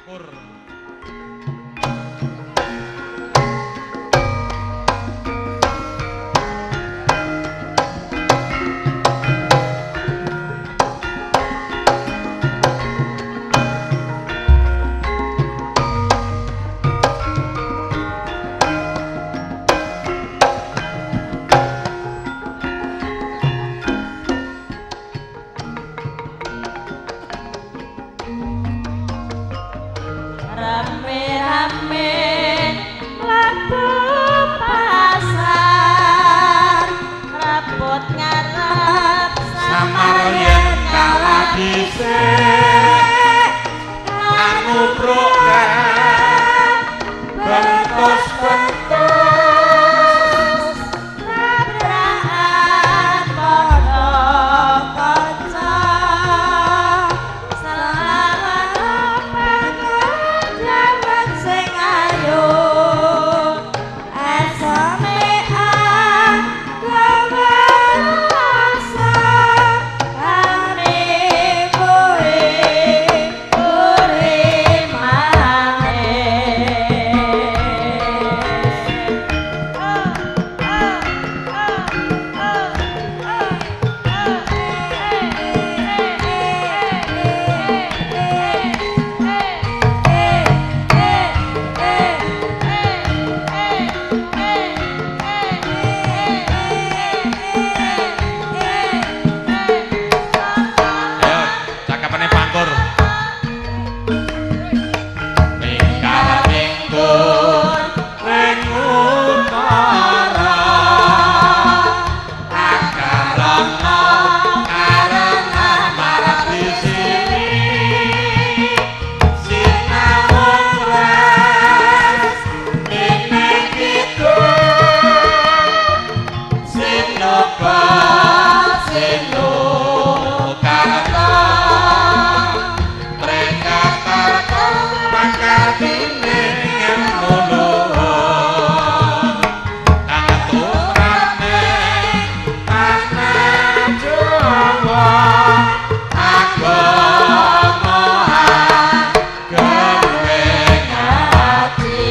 Pangkur. Rame-rame mlebu pasar, rebut ngarep Samar yen kalah dhisik, anu program bentos-bentos tabrakan padha kanca, selamat jaman sing ayu, eseme agawa rasa ane kowe urip maneh. Ayo, cakepane Pangkur. Mingkar mingkur ring utara, akarana karenan marang di sini, sinau ras mene kidul, sinoba sinokarta, Trekatarta pakartine ngelmu luhur, kang tumrapne tanah Jawa, agama ageng Ati.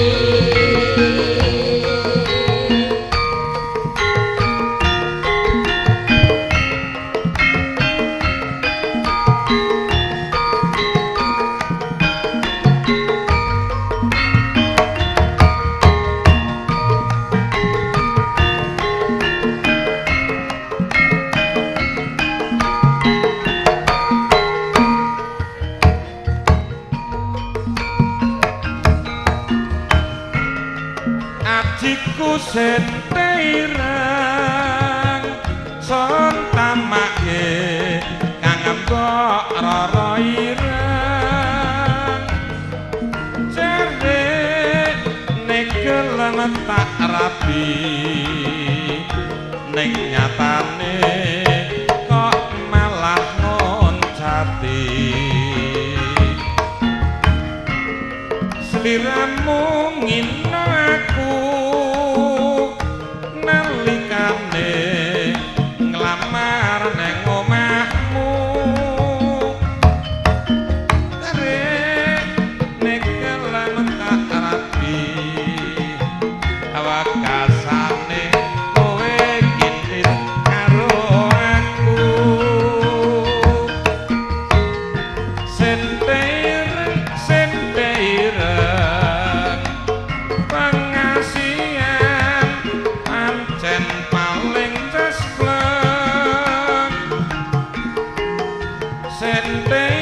Ajiku sente ireng sontamake kang mbok rara ireng, jere nek gelem tak rabi, ning nyatane kok malah ngoncati. Sliramu ngino aku nalikane nglamar neng omahmu, Kare nek gelem tak rabi, awakasane kowe kintit karo aku. Sente ireng, sente ireng, pengasihan pancen paling cespleng. Sente